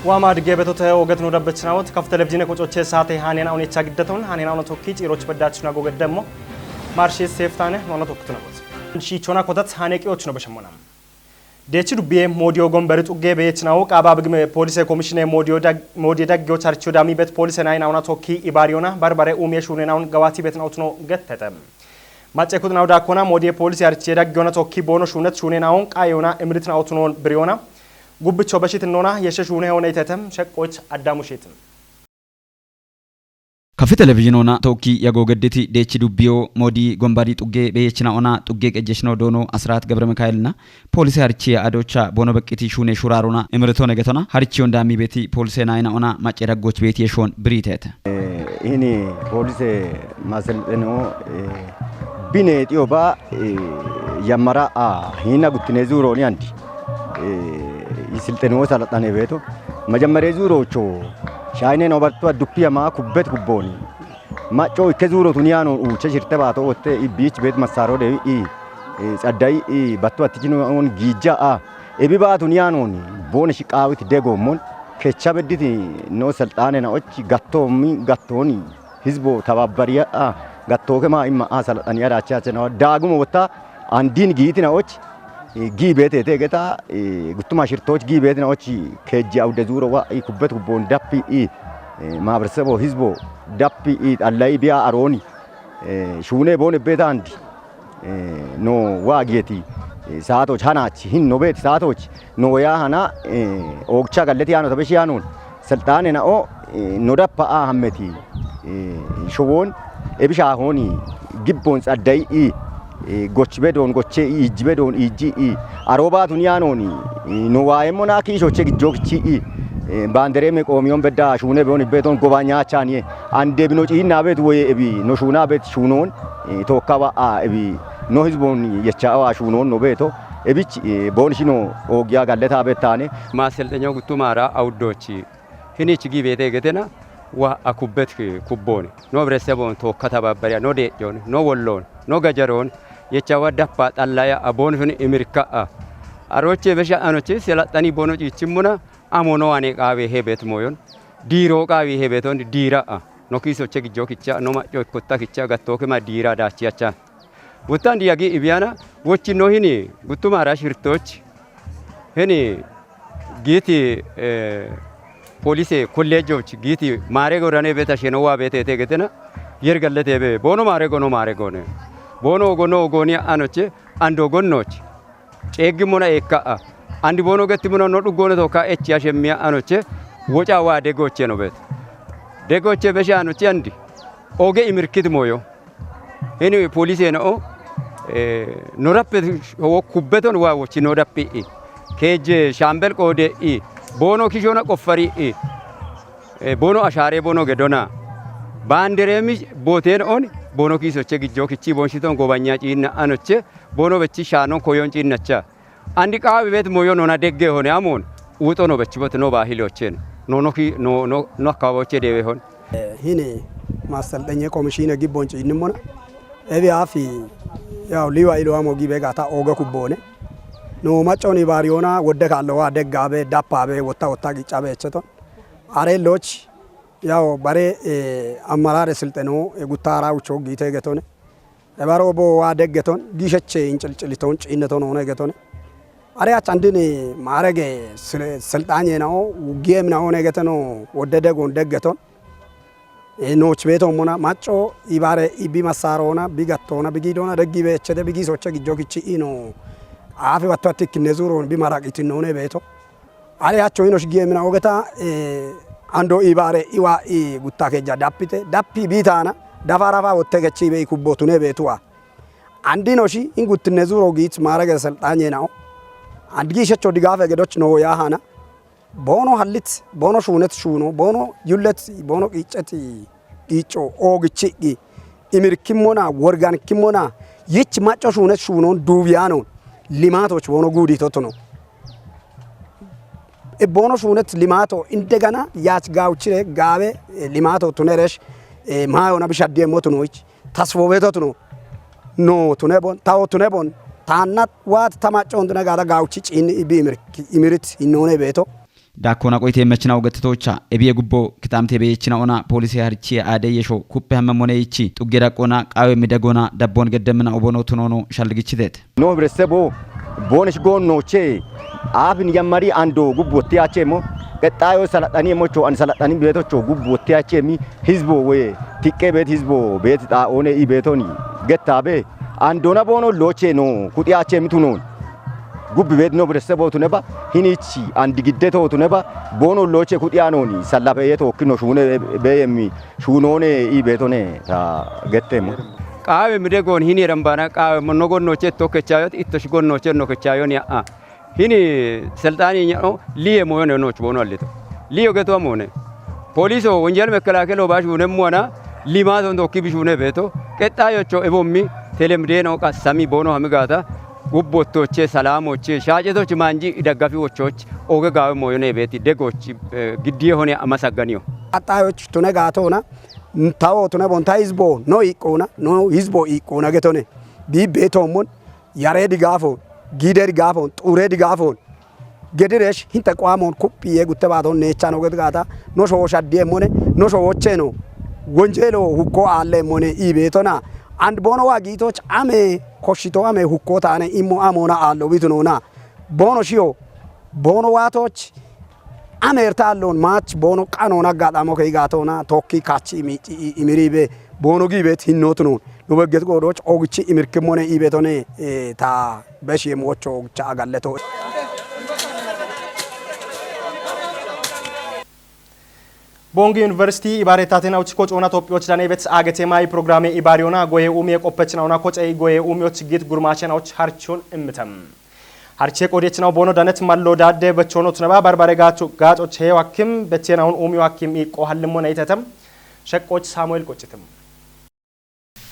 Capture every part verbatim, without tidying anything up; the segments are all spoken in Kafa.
Waa ma digge betote oget no dabbechinawot kaf televizhiine kocoche saate haanena onecha giddaton haanena ono tokki ciiroch beddaachuna goget demmo. Marshi seeftaane no ono tokki tunawot. Shiichona kotat haane qiyoch no beshemmona. Deechi dubbiye moodiyo gomberi xugge beechinawo qaaba bigime poolise komishine moodiyo dag-, moodiye daggiyo charchiyo daami bet poolise nayina ona tokki ibaariyona barbare uumiye shuunena on gawaati bet na utuno gettete. Macce kudnaw daakkona moodiye poolise harchiye daggiyona tokki boono shuunet shuunena on qaayona imritna utuno biriyona. Gubbicho beshitinona yeshe shuune one itetem sheqqoch addamu shiitim. Kafi televizhiinona tookki yagoo gedditi deechi dubbiyo moodii gombadii xuggee beeyechina ona xuggee qejjeshino doono Asiraat Gabra Mikaa'elina poolise harichiya adoocha boono beqqiti shuune shuraarona imiritone getona harichiyon daammi beeti poolise naayina ona macce daggoch beeti yeshoon biriiteete. Hini poolise maselxeno bine xiyo ba yammara a hiina guttine zuurooni andi isilxeno salaxane beeto majammare zuurocho shaayine no bartuwa duppiya ma kubbet kubbooni macco ikke zuuro tuniyaano uuche shirte baato wotte ibbiich beet massaaro dewi i xaddayi i battuwa tichino on giijja a ebi baa tuniyaanooni boone shiqaawit degoommon kecha bedditi no selxaanena och gattoommi gattooni hizbo tababbariya a gattooke ma imma a salaxaniya daachachena daagumo wotta andin giitina och gii beeteete geta guttuma shirtooch gii beetina och keejji awude zuuro wa i kubbet kubboon dappi i maaberesebo hizbo dappi i xallayi biya arooni shuune boone beeta andi no waa giyeti saatoch hanaach hin no beeti saatoch no woyaa hana oogcha galleti yaano tabeshi yaanoon selxaane na'o no dappa a hammeti showoon ebisha hooni gibboon xaddayi i goch bedoon goche i ij bedoon ij i arooba tuniyaanooni no waayemmona kiishoche gijjookichi i baandereeme qoomiyoon bedda shuune beyoon ibbeetoon gobaanyachaaniye ande bino ciinna beet woye ebi no shuuna beet shuunoon tookka ba'a ebi no hizboon yecha awa shuunoon no beeto ebich boon shino oogiya galleta bettaane. Maaselxenyo guttumaara awuddoochi hinich gii beete getena wa a kubbet kubboone no bireseboon tookka tababbariya no dee'yoon no wolloon no gajaroon yechawa dappa xallaya a boon shuni imirka a arooche besha anochi selaxxani boono ciichimmuna amo no ane qaawe he beet mooyon diiroo qaawi he beetoon diira a no kiisoche gijjoo kicha no macco ikkotta kicha gattooke ma diira daachiyacha Wuttan diyagi ibiyana wochi no hini guttuma ara shirtooch hini giiti poolise kolleejjooch giiti maare gorane beeta sheno waa beeteete getena yer galleteebe boono maare gono maare goone boono ogono ogooniya anoche ando gonnooch ceeggimmona eekka'a andi boono gettimmona no dhuggoone tookka echiya shemmiya anoche woca waa degooche no beet degooche beshe anoche andi oge imirkit mooyo Hini poolise no'o norappe showo kubbeton waa wochi no daphi'i keejje shaambel qoode i boono kishoona qoffari'i boono ashaare boono gedona baandereemi booteen on boono kiisoche gijjoo kichi boonshiton gobanya ciinna anoche boono bechi shaanon koyon ciinnacha Andi qaawi beet moyo nona degge hone amoon uuxo no bechibot no baahili ochen no no ki no no no akkababoche dewe hon. Hini maseltenye komishine gibbon ciinnimona ebi afi yaw liwa ilo amo gibe gata oge kubbone no macconi bariyona wodde kallowa deggabe dappabe wotta wotta giccabe echeton are loch yaw bare ammarare silxeno guttara ucho giite getone Ebaro bo waa deggeton giisheche incilciliton ciinneton oone getone. Are ach andin maarege silxaanye na'o giyem na'o ne geteno wodde degon deggeton. Nooch beeto mona macco ibare ibi masarona bi gattona bi giidona deggi beechete bi giisoche gijjo kichi ino aafi watto attikkinne zuuron bi maraqitin noone beeto. Are hacho ino shigi emina ogeta ando ibare iwa i gutta keja dapite dapi bitana dafara fa wotte gechi be kubbo tune betuwa andino shi in guttinne zuro giit marage selxanye nao andgi shecho digafe gedoch no ya hana bono hallit bono shunet shuno bono yullet bono qicet qico ogichi gi imir kimmona worgan kimmona yich macco shunet shunon dubiyanon limatoch bono gudi totuno Bono shuunet limato indegana yaach gawuchire gaabe limato tuneresh maayona bishaddi emmo tunoyich tasfo beeto tuno no tunebon tawo tunebon taannat waat ta maccon tune gaada gawuchi ciinni ibi imirit hinnoone beeto Daakkona qoyte mechina ugattitocha ebiye gubbo kitamte beyechina ona polise harichiye aade yesho kuppe hamme mone ichi xugge daqqona qaawe midegona dabbon geddemmina obono tunono shalligichiteete. No hibiressebo boonesh goonnoche aafin yammari ando gubbu wotti achemo qexxaayo salaxxani emocho an salaxxani beetocho gubbu wotti achemi hizbo woye tiqqe beet hizbo beet xaa'oone i beetoni gettabe andona boono looche no kuxi achemi tunoon gubbi beet no biressebo tuneba hinichi andi giddeto tuneba boono looche kuxi anooni sallafeye tookkino shuune beyemmi shuunoone i beetone ta gettemo. Qaawe mide goon hini rambana qaawe mo nogon nooche tokkechayot ittosh gon nooche nokechayoni a'a. Hini selxaani nya'o liye moyone nooch boono allito. Liyo geto amone. Poliso wonjel mekelaakelo baash wunemmuwana limato ndokki bishune beeto. Qexxayocho ebommi telemdeeno qassami boono hamigaata gubbottoche salaamoche shaacetoch maanji idaggafi wochoch oge gaawe moyone beeti degoch eh, giddiye hone amasagganiyo. Qaxxayoch tune gaatona tawo tune bonta hizbo no iqqoona no hizbo iqqoona getone biibbe toommon yaree digaafoon giidee digaafoon xuuree digaafoon gediresh hinte qoamoon kuphiye gutte baaton neechaan oget gaata no shooshaddiye mone no shoocheno wonjeelo hukko aalle mone iibeetona and boono waa giitoch ame koshshito ame hukko taane immo amoona aallo bitunona boono shiyo boono waatoch amerta allon maach boono qanoon aggaxamo ke igaatona tokki kachi imici imiribe boono giibet hinnotunon no begget goodoch ogichi imirkimmone iibetone eh, ta beshi yemocho ogicha agalleto. Bongi University ibaare taatena uchi kocoona Tophiyoch dane bet aagete maayi programe ibaariyona goye umiye qoppechinauna kocey goye umiyoch git gurmaashenauch harchon immitem. Harche qoodiyachinaw boono danet mallo daadde bechoono tunaba barbare gaacho gaachoch heew hakkim bechenaun uumiyo hakkim iiqqo hallimmona itetem. Sheqqoch Saamu'eel Qoccitim.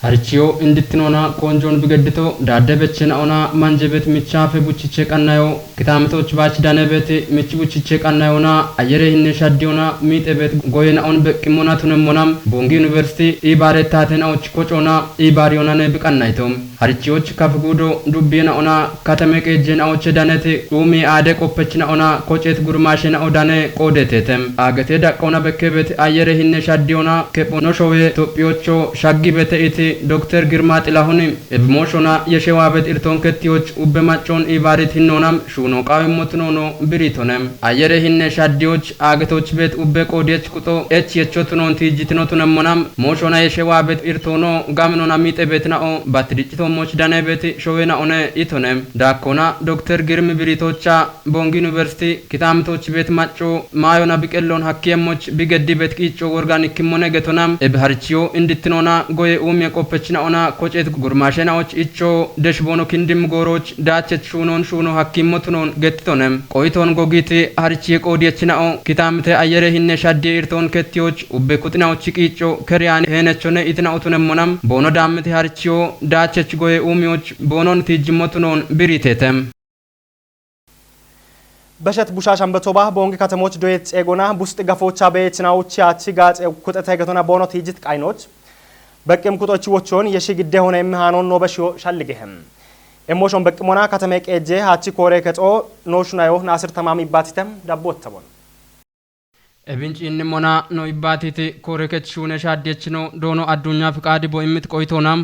Harichiyo indittinona koonjoon bigeddito daadde bechena ona manjebet michaafe buchiche qannayo kitaametoch baach danebet mich buchiche qannayona ayere hinne shaddiyona miixebet goyena'on beqqimona tunemmona Bongi University ibaare taatena'och kocoona ibaariyonane biqannayto. Harichiyoch kaf guudo dubbiyena'ona katame qeejjena'oche daneti dhuumi aade qoppechina'ona kocet gurmaashena'o dane qoodetete. Aagete daqqona bekkebet ayere hinne shaddiyona kephono showe Tophiyocho shaggibete iti Dokter Girma Xilahuni ebimooshona yeshewaabet irtoon kettiyoch ubbe maccoon ibaarit hinnoona shuuno qaawimmotunono biritone. Ayere hinne shaddiyoch aagetoch bet ubbe qoodiyech quxo ech yechotunon tiijjitinotunemmona mooshona yeshewaabet irtoono gaminona miixebet na'o bat diccitommoch danebet showena'one itone. Daakkona Dokter Girmi biritocha Bongi University kitaametoch bet macco maayona biqellon hakkiyemmoch bigeddi bet qiicco worgan ikkimmone getona eb harichiyo indittinona goye uumiye qoppechina'ona kocet gurmaashena'och icho desh boono kindim gooroch daachech shuunon shuuno hakkimmotunon gettitone. Qoyitoon gogiti harichiye qoodiyechina'o kitaamete ayere hinne shaddiye irtoon kettiyoch ubbe kuxina'och qiicco keriyaan heenechone itina'otunemmona boono daammete harichiyo daachech goye uumiyoch boonon tiijjimmotunon biritete. Beshet busha shanbetoba bongi katemoch doyet xeegona busxi gafocha beyechina uchi achi gaaxe kuxete getona boono tiijit qaynoch beqqim kuxochi wochon yeshi gidde hone immi haanon no beshiyo shalligehem. Emoshon beqqimona katame qeejje haachi koore kexo no shunayo Naasir Tamami baatitem dabbo ottabon. Ebin ciinni mona no ibbaatiti koore kech shuune shaaddiyechino doono addunya fiqaadi bo immit qoyitoona.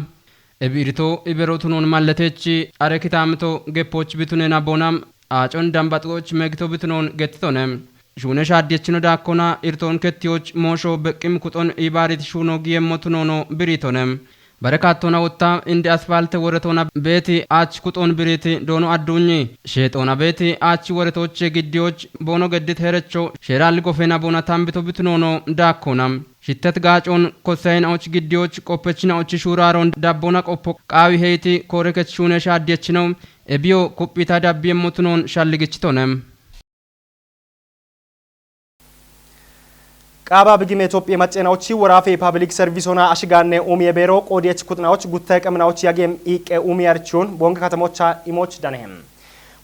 Ebi irito iberotunon malletechi are kitaamito geppoch bitunena boona aacon dambaxoch megito bitunon gettitone. Shuune shaaddiyechino daakkona irtoon kettiyoch moosho beqqim kuxon ibaarit shuuno giyemmotunono biritone. Bare kaattona wotta indi aspalte woretona beeti aach kuxon biriti doono addunyi sheexoona beeti aach woretoche giddiyoch boono geddit herecho sheeralli gofena boona tambito bitunoono daakkona. Shittet gaacon kossayina'och giddiyoch qoppechina'och shuuraaron dabbona qoppo qaawi heyti koorekech shuune shaaddiyechino ebiyo kuphita dabbiyemmotunoon shalligichitone. Qaaba bigime Tophiye maccena uchi woraafe public service ona ashigaanne umiye beero qoodiyech kuxina uch guttay qemina uch yagem iiqqe umiye archiyoon bonge katamocha imoch danehem.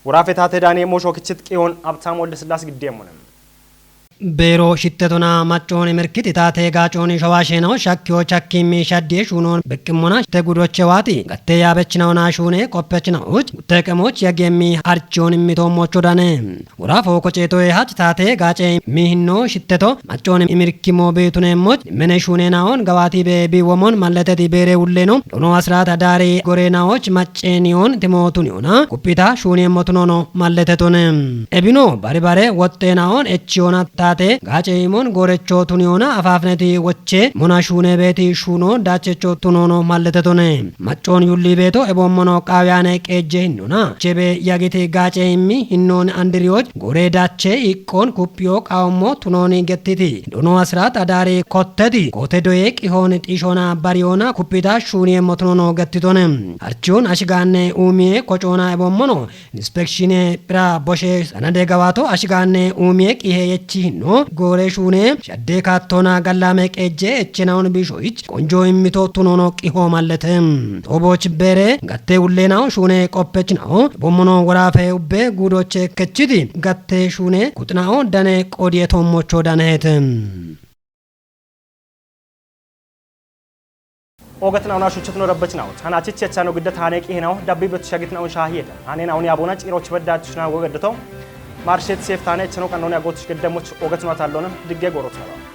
Woraafe taate daane moosho kichit qiyoon Abtaam Wolde Sillaas giddeemmone. Beero shittetona maccooni mirkiti taate gaacooni showaasheenaho shakkiyo chakkimmi shaddiye shuunoon beqqimmona shitte gudochewaati. Gatte yaabechinahona shuune qoppechinahoch gutte qemoch yagemmi harchiyoon immitoommocho dane. Wora fooko ceetoe hach taate gaace mihinno shitteto maccooni imirkimo beetuneemmoch mene shuuneenahoon gawaati bee biiwomon malleteti beere ulleeno doono asiraata daari goreenahoch macceeniyoon timootuniyoona kuphita shuuneemmotunono malletetone. Ebino bari bare woxxeenahoon echiyoona taate gaace imon goorecho tuniyoona afaafineti woche mona shuune beeti shuuno daachecho tunoono malletetone. Maccoon yulli beeto eboommono qaawiyaane qeejje hinnona chebe yagiti gaace immi hinnoon andiriyoch goore daache iqqoon kuphiyo qaawommo tunooni gettiti. Doono asiraat adaari kotteti koote doye qihoon xiishoona bariyoona kuphita shuuneemmotunono gettitone. Harchiyoon ashigaanne uumiye kocoona eboommono Inspekshine bira boshe sanade gawaato ashigaanne uumiye qihe yechi hinno goore shuune shadde kaattoona gallaame qeejje echenahon bishoyich qonjo immito tunono qiho mallete. Tooboch beere gatte ulleenaho shuune qoppechinaho bommono woraafe ubbe guudoche kechiti gatte shuune kuxinaho dane qoodiye toommocho daneete. Oogatinauna shuchitino dabbachinaut hanachichi echano gidda taane qihinau dabbi bet shagitinaun shahiyeta hanen auni abuna ciroch bedda tushna wogaddato marshet sef taane echano qannone agotish geddemoch oogatina tallona digge gorotnaba.